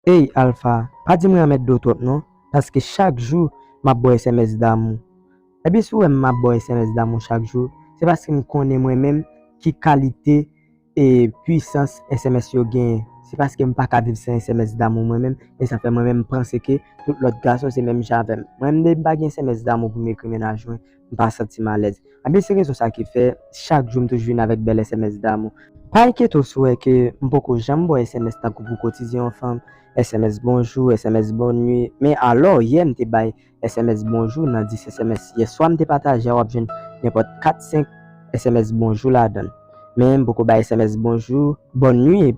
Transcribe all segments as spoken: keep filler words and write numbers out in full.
Ey Alpha, pa di mwen anmède w twòp non, paske chak jou m ap ba w S M S damou. Ebyen si w wè m ap ba w S M S damou chak jou, se paske m konnen mwen menm ki kalite e pwisans S M S yo genyen. Se paske m pa ka viv san S M S damou mwen menm, e sa fè mwen menm m panse ke tout lòt gason se menm jan avè m. Mwen menm depi m pa gen S M S damou pou m ekri mennaj mwen, m pa santi m alèz. Ebyen se rezon sa ki fè chak jou m toujou vin avèk bèl S M S damou. Pa enkyete w si w wè ke m poko janm ba w S M S tankou pou kotize yon fanm, S M S bonjou, S M S bòn nwi. Men alò, yè m te bay S M S bonjou nan dis S M S yè swa m te pataje a, w ap jwenn nenpòt kat senk S M S bonjou ladan l. Men m poko bay S M S bonjou, bòn nwi,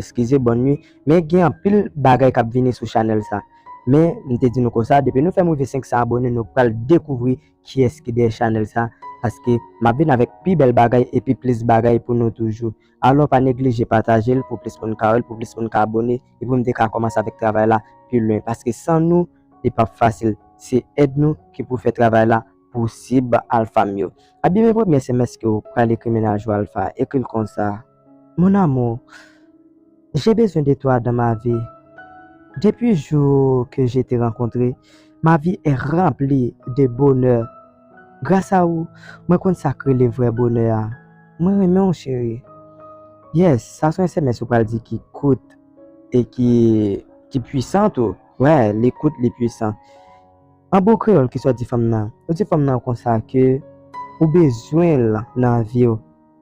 eskize, bòn nwi. Men gen anpil bagay k ap vini sou chanèl sa. Men m te di nou konsa, depi nou fè m rive senk san abone, nou pral dekouvri kiyès ki dèyè chanèl sa, paske m ap vin avèk pi bèl bagay e pi plis bagay pou nou toujou. Alò pa neglije pataje l pou plis moun ka wè l, pou plis moun ka abone, epi m te ka kòmanse avèk travay la pi lwen, paske san nou, li p ap fasil. Se èd nou ki pou fè travay la posib, Alpha m yo. Ebyen men premye S M S ke w pral ekri mennaj ou Alpha, ekri l konsa: Mon amour, j'ai besoin de toi dans ma vie. Depuis jour que je t'ai rencontré, ma vie est remplie de bonheur. Gras a ou, mwen konn sa k rele vrè bonè a. Mwen renmen w cheri. Yes, sa se yon S M S ou pral di ki kout e ki, ki pwisan tou. Wè, li kout, li pwisan. An bon kreyòl, kisa w di fanm nan? Ou di fanm nan konsa ke ou bezwen l nan vi w.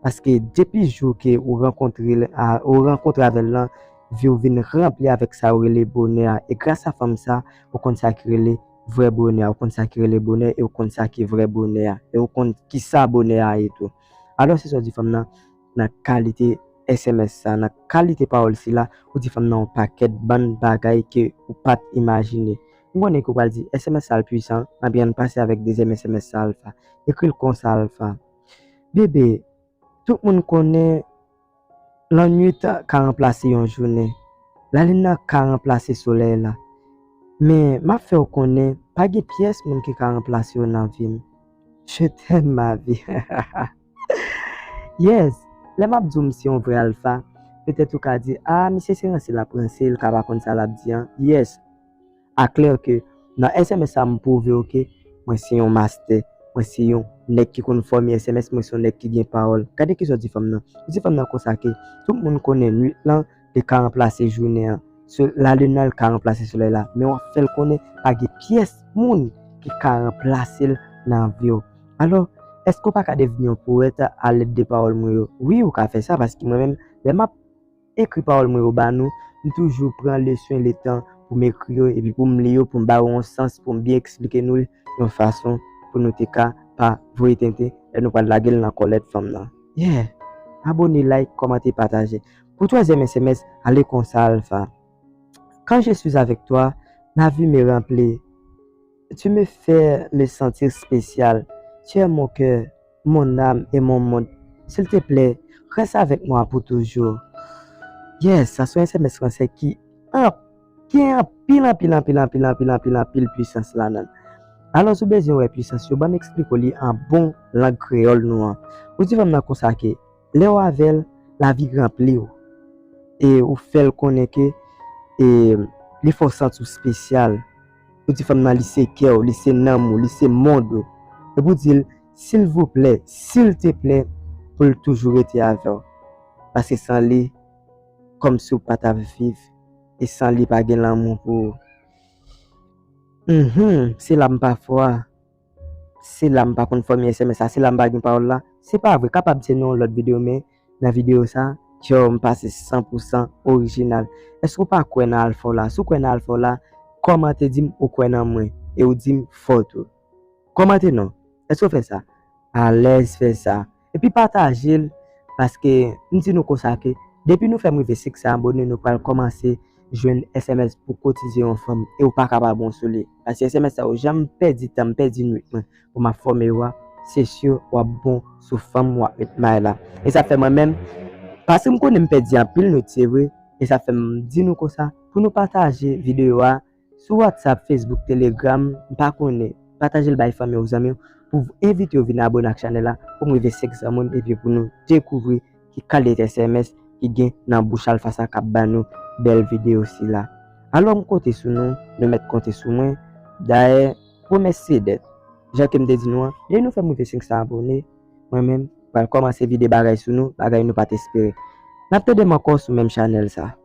Paske depi jou ke ou rankontre l, a, ou rankontre avè l lan, vi w vin ranpli avèk sa yo rele bonè a. E gras a fanm sa, ou konn sa ki rele vrè bonè a. Ou konn sa ki rele bonè e ou konn sa ki vrè bonè a. E ou konn kisa bonè a ye tou. Alò, se sa w di fanm nan, nan kalite S M S sa, nan kalite pawòl sila, ou di fanm nan yon pakèt bann bagay ke ou pa t imajine. M konnen ke w pral di, S M S sa l pwisan, ebyen ann pase avèk dezyèm S M S sa Alpha. Ekri l konsa Alpha: Bebe, tout moun konnen lannwit ka ranplase yon jounen. Lalin nan ka ranplase solèy la. Men m ap fè w konnen, pa gen pyès moun ki ka ranplase w nan vi m. Je t'aime ma vie. Yes, lè m ap di w m se yon vrè Alpha, petèt ou ka di, a, misye se ranse l ap ranse, l ka pa konn sa l ap di an. Yes, a klè ke nan S M S sa m pwouve w ke mwen se yon mastè, mwen se yon nèg ki konn fòme S M S, mwen se yon nèg ki gen pawòl. Gade kisa w di fanm nan. Ou di fanm nan konsa ke tout moun konnen nwit lan, li ka ranplase jounen an. So, lalin nan, li ka ranplase solèy la. Men w ap fè l konnen pa gen pyès moun ki ka ranplase l nan vi w. Alò, èske w pa ka devni yon powèt alèd de pawòl mwen yo? Wi, ou ka fè sa, paske mwen menm, lè m ap ekri pawòl mwen yo ba nou, m toujou pran le swen, le tan pou m ekri yo, epi pou m li yo, pou m ba yo yon sans, pou m byen eksplike nou l yon fason pou nou te ka pa voye tenten lè nou pral lage l nan kòlèt fanm nan. Yeah! Abone, like, kòmante, pataje. Pou twazyèm S M S, ale konsa Alpha. Quand je suis avec toi, la vie me remplit. Tu me fais me sentir spécial. Tu es mon cœur, mon âme et mon monde. S'il te plaît, reste avec moi pour toujours. Yes, sa se yon S M S fransè ki an, gen anpil, anpil, anpil, anpil, anpil, anpil, anpil, anpil pwisans ladan l. Alò, si w bezwen wè pwisans yo, ban m eksplike w li an bon lang kreyòl nou an. Ou di fanm nan konsa ke lè w avè l, lavi ranpli w. E ou fè l konnen ke, e, li fè w santi w espesyal. Ou di fanm nan li se kè w, li se nanm ou, li se mond ou. Epi w di l, silvouplè, silteplè, pou l toujou rete avè w. Paske san li, kòmsi w pa t ap viv. E san li, pa gen lanmou pou ou. Mhm, se la m pa fò a. Se la m pa konn fòme S M S la, se la m pa gen pawòl la. Se pa vre, kapab se nan yon lòt videyo, men nan videyo sa, yo, m pase san pou san orijinal. Èske w pa kwè nan Alpha w la? Si w kwè nan Alpha w la, kòmante di m ou kwè nan mwen e w di m fò tou. Kòmante non. Èske w fè sa? Alèz fè sa. Epi pataje l, paske m di nou konsa ke depi nou fè m rive senk san abone, nou pral kòmanse jwenn S M S pou kotize yon fanm e w pa ka pa bon sou li. Paske S M S sa yo, jan m pèdi tan, m pèdi nwit mwen pou m ap fòme yo a, se si w ap bon sou fanm w ap met may la. E sa fè mwen menm, paske m konnen m pèdi anpil nwit, se vre, e sa fè m di nou konsa, pou nou pataje videyo a, sou WhatsApp, Facebook, Telegram, m pa konnen. Pataje l bay fanmi w, zanmi w, pou envite yo vin abone ak chanèl la, pou m rive senk san moun, epi pou nou dekouvri ki kalite S M S ki gen nan bouch Alpha sa k ap ba nou bèl videyo sila. Alò m konte sou nou, nou mèt konte sou mwen. Dayè, pwomès se dèt. Jan ke m te di nou an, lè nou fè m rive senk san abòne, mwen menm, pral kòmanse vide bagay sou nou, bagay nou pa t espere. N ap tande m ankò sou menm chanèl sa.